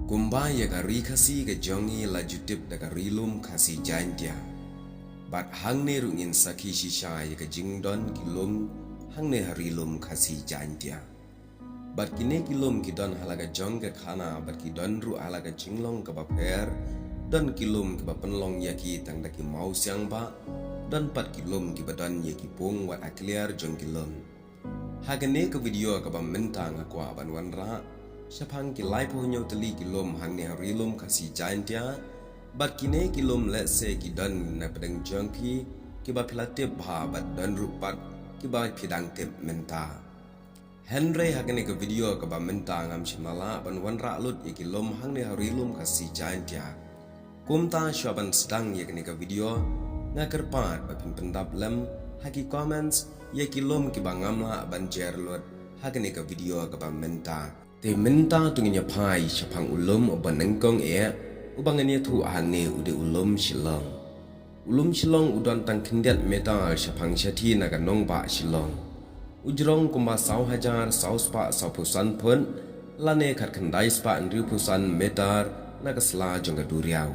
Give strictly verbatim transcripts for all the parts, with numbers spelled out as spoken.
Kumba ïa ka ri Khasi ka jong ngi la ju tip da ka ri lum Khasi Jaintia. Bad hangne ruh ngin sakhi shisha ïa ka jingdon ki lum hangne ha ri lum Khasi Jaintia. Bad kine ki lum ki don ha la ka jong ka khana bad ki don ruh ha la ka jinglong kaba pher. Don ki lum kiba pynlong ïa ki tang da ki mawsiang ba. Don pat ki lum kiba don ïa ki pung wat a kliar jong ki lum. Ha kane ka video kaba mynta nga kwah ban wanrah shaphang ki laiphew hynñiew tylli ki lum hangne ha ri lum Khasi Jaintia. Bad kine ki lum lehse ki don na pdeng jong phi kiba phi la tip bha bad don ruh pat kiba phi dang tip mynta. Hynrei ha kane ka video kaba mynta ngam shym la lah ban wanrah lut ïa ki lum hangne ha ri lum Khasi Jaintia. Kumta shuwa ban sdang ïa kane ka video nga kyrpad ba phin pyndap lem ha ki comments ïa ki lum kiba ngam lah ban jer lut ha kane ka video kaba mynta. Te mynta to ngin ïa phai shaphang u lum uba nyngkong eh uba ngan ïathuh hangne u dei u lum Shillong. U lum Shillong u don tang khyndiat meter shaphang shathie na ka nongbah Shillong. U jrong kumba saw hajar saw spah saw phew san phut lane khat khyndai spah hynriew phew san meter na ka sla jong ka duriaw.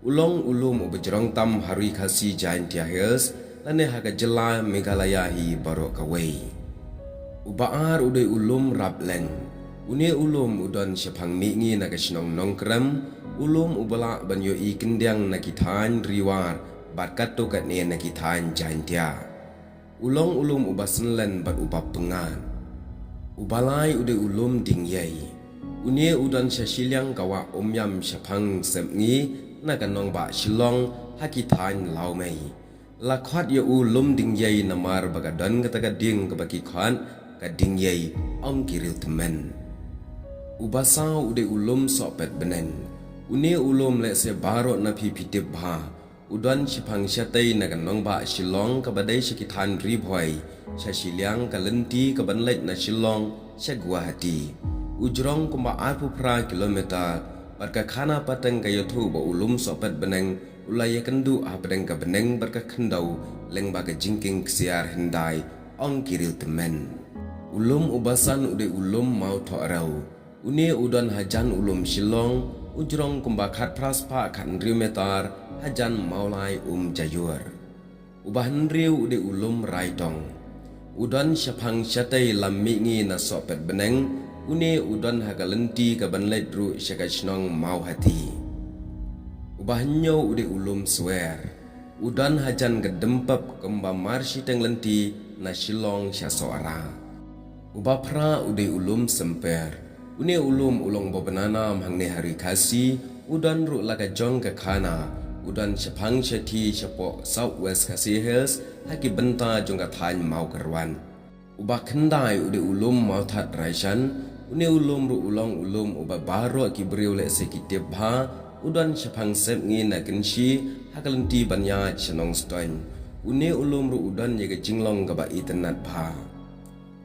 U long u lum uba jrong tam ha ri Khasi Jaintia Hills lane ha ka jylla Meghalaya hi baroh kawei. Uba ar u dei u lum Rapleng. Une u lum u don shaphang mihngi na ka shnong Nongkrem, u lum uba lah ban ïohi kyndiang na ki thaiñ Ri War bad katto katne na ki thaiñ Jaintia. U long u lum uba synlen bad uba pyngngad. Uba lai u dei u lum Dingiei. Une u don sha shiliang ka wah Umïam shaphang sepngi na ka nongbah Shillong ha ki thaiñ Lawmei. La khot ïa u lum Dingiei namar ba ka don kata ka dieng kaba ki khot ka Dingiei ong ki riewtymmen. Uba saw u dei u lum Sohpetbneng. Une u lum lehse baroh na phi phi tip bha. U don shaphang shatei na ka nongbah Shillong kaba dei sha ki thaiñ Ri Bhoi, sha shiliang ka lynti kaban leit na Shillong sha Guwahati. U jrong kumba arphew phra kilometer bad ka khana pateng ka ïathuh ba u lum Sohpetbneng u la ïakynduh hapdeng ka bneng bad ka khyndew lyngba ka jingkieng ksiar hyndai ong ki riewtymmen. U lum uba san u dei u lum Mawthohrew. Une u don hajan u lum Shillong, u jrong kumba khatphra spah khathynriew meter hajan Mawlai Umjaiur. Uba hynriew u dei u lum Raitong. U don shaphang shatei lam mihngi na Sohpetbneng, une u don ha ka lynti kaban leit ruh sha ka shnong Mawhati. Uba hynñiew u dei u lum Swer. U don hajan ka Dympep kumba mar shiteng lynti na Shillong sha Sohra. Uba phra u dei u lum Symper. Une u lum u long uba bnanam hangne ha ri Khasi, u don ruh la ka jong ka khana, u don shaphang shathie shapoh South West Khasi Hills ha ki bynta jong ka thaiñ Mawkyrwat. Uba khyndai u dei u lum Mawthadraishan, une u lum ruh u long u lum uba baroh ki briew lehse ki tip bha, u don shaphang sepngi na Kynshi ha ka lynti ban ïaid sha Nongstoiñ. Une u lum ruh u don ïa ka jinglong kaba itynnad bha.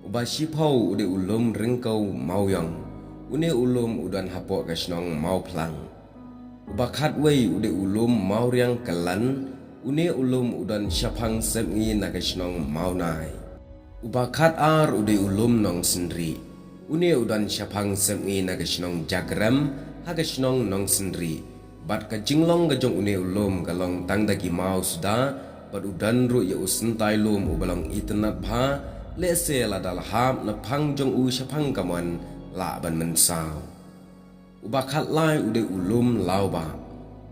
Uba shiphew u dei u lum Ryngkew Mawiong. Une u lum u don hapoh ka shnong Mawphlang. Uba khatwei u dei u lum Mawriang Kyllan, une u lum u don shaphang sepngi na ka shnong Mawnai. Uba khatar u dei u lum Nongsynrih. Une u don shaphang sepngi na ka shnong Jakrem ha ka shnong Nongsynrih. Bad ka jinglong ka jong une u lum ka long tang da ki maw suda, bad u don ruh ïa u syntai lum uba long itynnad bha, lehse lada la hap na phang jong u shaphang kamon lah ban mynsaw. Uba khatlai u dei u lum Lawbah.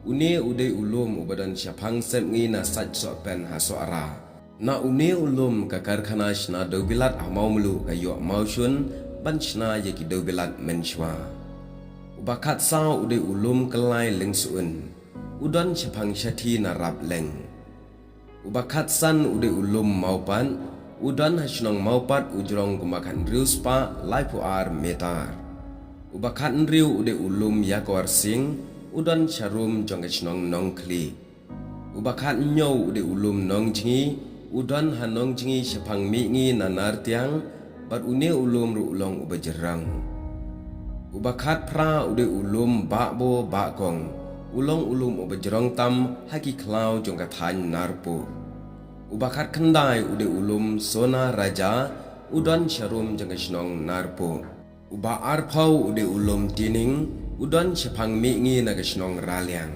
Une u dei u lum uba don shaphang sepngi na Sait Sohpen ha Sohra. Na une u lum ka karkhana shna dewbilat ha Mawmluh ka ïoh mawshun ban shna ïa ki dewbilat mynshuwa. Uba khatsaw u dei u lum Kyllai Lyngsuin. U don shaphang shathie na Rapleng. Uba khatsan u dei u lum Mawpat, u don ha shnong Mawpat u jrong kumba khathynriew spah laiphew ar meter. Uba khathynriew u dei u lum Ïakor Sing, u don sharum jong ka shnong Nongkhlieh. Uba khathynñiew u dei u lum Nongjngi, u don ha Nongjngi shaphang mihngi na Nartiang, bad une u lum ruh u long uba jrong. Uba khatphra u dei u lum Bahbo Bahkong, u long u lum uba jrong tam ha ki khlaw jong ka thaiñ Narpuh. Uba khatkhyndai u dei u lum Sona Raja, u don sharum jong ka shnong Narpuh. Uba arphew u dei u lum Tining, u don shaphang mihngi na ka shnong Raliang.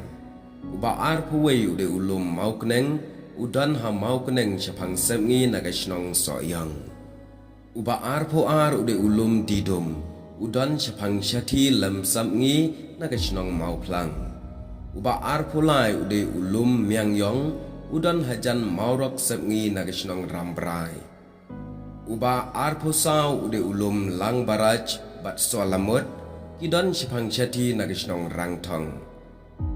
Uba arphew wei u dei u lum Mawkneng, u don ha Mawkneng shaphang sepngi na ka shnong Sohiong. Uba arphew ar u dei u lum Didum, u don shaphang shathi lem sepngi na ka shnong Mawphlang. Uba arphew lai u dei u lum Miangyong, u don hajan Mawrok sepngi na ka shnong Rambrai. Uba arphew saw u dei u lum Langbaraj bad Solamut, ki don shaphang shathi na ka shnong Rangthong.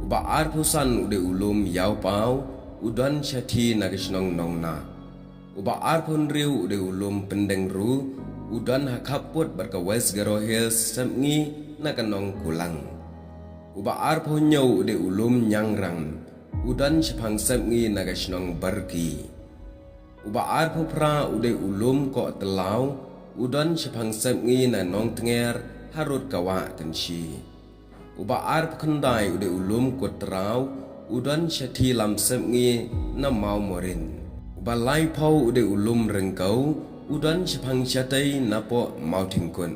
Uba arphew san u dei u lum Yawpaw, u don shathi na ka shnong Nongna. Uba arphew hynriew u dei u lum Pyndengru, u don ha khappud bad ka West Garo Hills sepngi na ka nong Kulang. Uba arphew hynñiew u dei u lum Nyangrang, u don shaphang sepngi na ka shnong Barki. Uba arphew phra u dei u lum Kohtlaw, u don shaphang sepngi na Nongtnger harud ka Wah Kynshi. Uba arphew khyndai u dei u lum Kutraw, u don shathi lam sepngi na Mawmorin. Uba laiphew u dei u lum Ryngkew, u don shaphang shatei napoh Mawthingkut.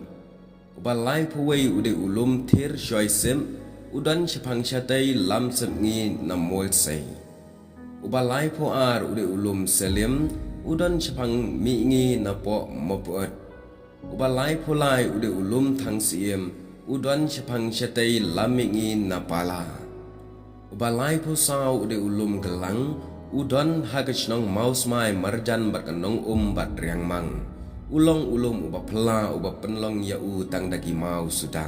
Uba laiphew wei u dei u lum Thir Shoisip, u don shaphang shatei lam sepngi na Molsei. Uba laiphew ar u dei u lum Selim, u don shaphang mihngi napoh Mopot. Uba laiphew lai u dei u lum Thangsiem, u don shaphang shatei lam mihngi na Pala. Uba laiphew saw u dei u lum Klang, u don ha ka shnong Mawsmai marjan bad ka nong Um bad Riangmang. U long u lum uba phylla uba pynlong ïa u tang da ki maw suda.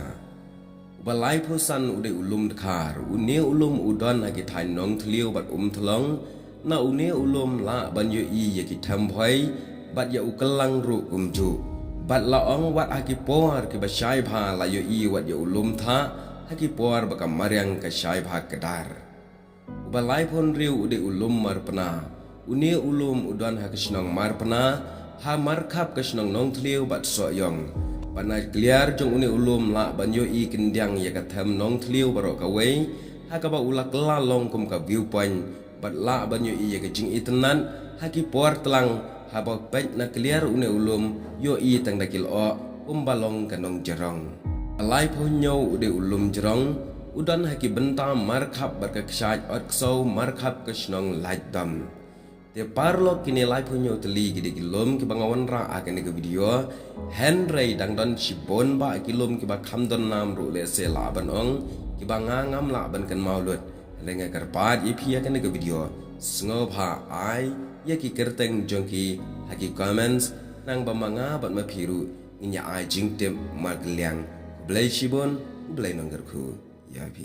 Uba laiphew san u dei u lum Dkhar, une u lum u don ha ki thaiñ Nongthliew bad Umthlong. Na une u lum lah ban ïohi ïa ki Thembhoi bad ïa u Klang ruh kumjuh. Bad la ong wat ha ki por kiba shai bha la ïohi wat ïa u lum Thah, ha ki por ba ka mariang ka shai bha kdar. Uba laiphew hynriew u dei u lum Marpna. Une u lum u don ha ka shnong Marpna, ha markhap ka shnong Nongthliew bad Sohiong. Bad na kliar jong une u lum lah ban ïohi khyndiat ïa ka them Nongthliew baroh kawei, ha kaba u la kylla long kum ka view point, bad lah ban ïohi ïa ka jingitynnad ha ki por tlang, haba peit na kliar une u lum ïohi tang da ki lyoh kumba long ka nongjrong. Laiphew hynñiew u dei u lum Jrong, u don ha ki bynta markhap bad ka kshaid Otksew markhap ka shnong Laitdom. Te paralok, kine laiphew hynñiew tylli ki dei ki lum kiba nga wanrah ha kane ka video. Hynrei dang don shibun bah ki lum kiba kham don nam ruh lehse lah ban ong, kiba nga ngam lah ban kynmaw lut. Hynrei nga kyrpad ïa phi ha kane ka video, sngewbha ai ïa ki kyrteng jong ki ha ki comments, nangba ma nga bad ma phi ruh ngin ïa ai jingtip markylliang. Khublei shibun, U Blei un kyrkhu ïa phi.